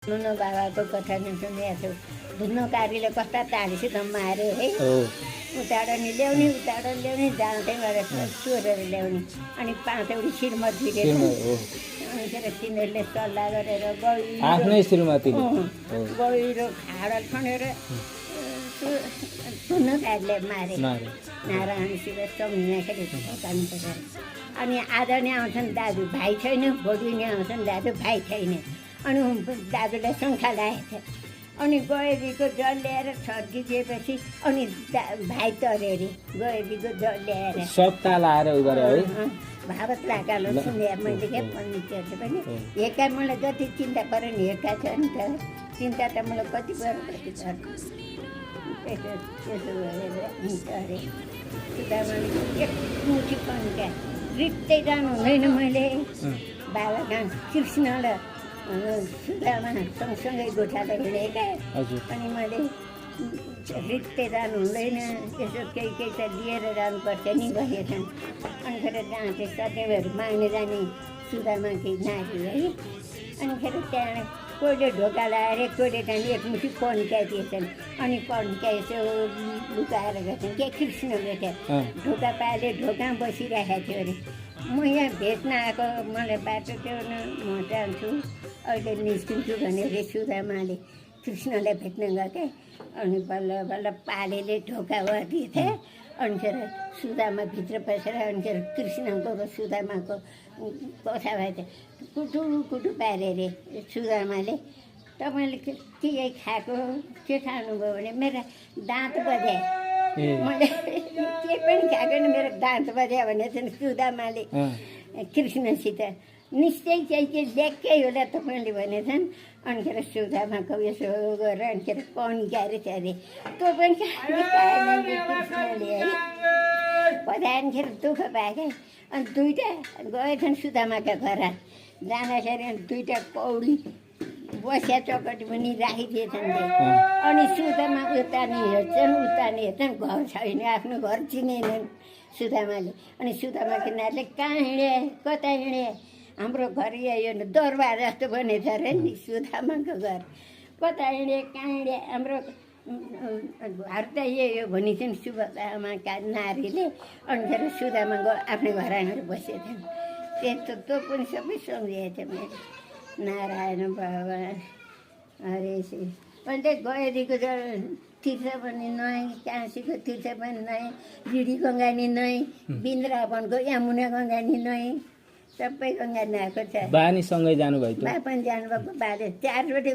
नुनो बाबाको कथा सुनेको छु। धुनो कारीले कस्ता ताडीसित मार्यो है। उताएर नि ल्याउने जाँदैबाट चोरेर ल्याउने अनि पाँचौडी श्रीमतीले अनि तिनीहरूले सल्लाह गरेर आफ्नै श्रीमतीले गहिरो खाडा खनेर धुनो कारीले मारे। नारायणसित सम्झिँदाखेरि जानुपर्छ। अनि आज नै आउँछन् दाजु भाइ छैन, भोलि नै आउँछन् दाजु भाइ छैन। अनि दाजुलाई शङ्का लागेको थियो। अनि गएरीको जल ल्याएर छर्किदिएपछि अनि भाइ तरे अरे गएरीको जल ल्याएर सत्ता लाएर उ गरे है। भारत लागालो सुने मैले के पण्डितहरूले पनि हेका मलाई जति चिन्ता पऱ्यो नि हेका छ नि त चिन्ता त मलाई कति पऱ्यो त्यसो गरेर हुन्छ अरे सुदामाले एक मुठी कन्का रित्तै जानु हुँदैन। मैले बाबागान कृष्णलाई सुदामा सँगसँगै गोठालो हिँडेका अनि मैले रित्तै जानु हुँदैन यसो केही त लिएर जानुपर्छ नि भनेछन्। अनि फेरि जहाँ चाहिँ सदैवहरू माग्ने जाने सुदामाकी नारी है। अनि फेरि त्यहाँ कोहीले ढोका लगाएर कोहीले त्यहाँ एक मुठी पन्काइ दिएछन्। अनि पन्काइ यसो लुकाएर गएछन् के कृष्ण बेटा ढोका पाले ढोकामा बसिरहेको थियो अरे। म यहाँ भेट्न आएको मलाई बाटो त्यो म जान्छु अहिले निस्किन्छु भने अरे सुदामाले कृष्णलाई भेट्न गएँ। अनि बल्ल बल्ल पालेले ढोका गरिदिएथे। अनि फेरि सुदामा भित्र पसेर अनि फेरि कृष्णको र सुदामाको कथा भए थियो। कुटु पारे अरे सुदामाले तपाईँले के खाएको के खानुभयो भने मेरो दाँत बज्या। मैले के पनि खाएको नि मेरो दाँत बज्या भने चाहिँ सुदामाले कृष्णसित निश्चय चाहिँ के ल्याक्कै होला तपाईँले भनेछन्। अनिखेर सुदामाको यसो गरेर अनिखेर पन्काएर चाहिँ अरे तँ पनि कृष्णले है पता अनिखेर दुःख पाएँ। अनि दुइटा गएछन् सुदामाका घर जाँदाखेरि अनि दुइटा पौडी बसिया चौकटी पनि राखिदिएछन्। अनि सुदामा उता नि हेर्छन् घर छैन आफ्नो घर चिनेनन् सुदामाले। अनि सुदामाको नारीले कहाँ हिँडे कता हिँडे हाम्रो घर यो दरबार जस्तो बनेछ अरे नि सुदामाको घर कता हिँडे कहाँ हिँडे हाम्रो घर त यो भनिछन् सुदामाका नारीले। अनि फेरि सुदामाको आफ्नै घर आएर बसेछन्। त्यस्तो तँ पनि सबै सम्झिएको थियो मैले नारायण भगवान् हरे श्री। अन्त गएरीको तीर्थ पनि नयाँ काशीको तीर्थ पनि नयाँ रिडी गङ्गानी नयाँ वृन्दावनको यमुना गङ्गानी नयाँ सबै गङ्गानी आएको छ। बानीसँगै जानुभयो बा पनि जानुभएको बाले 4 रोटी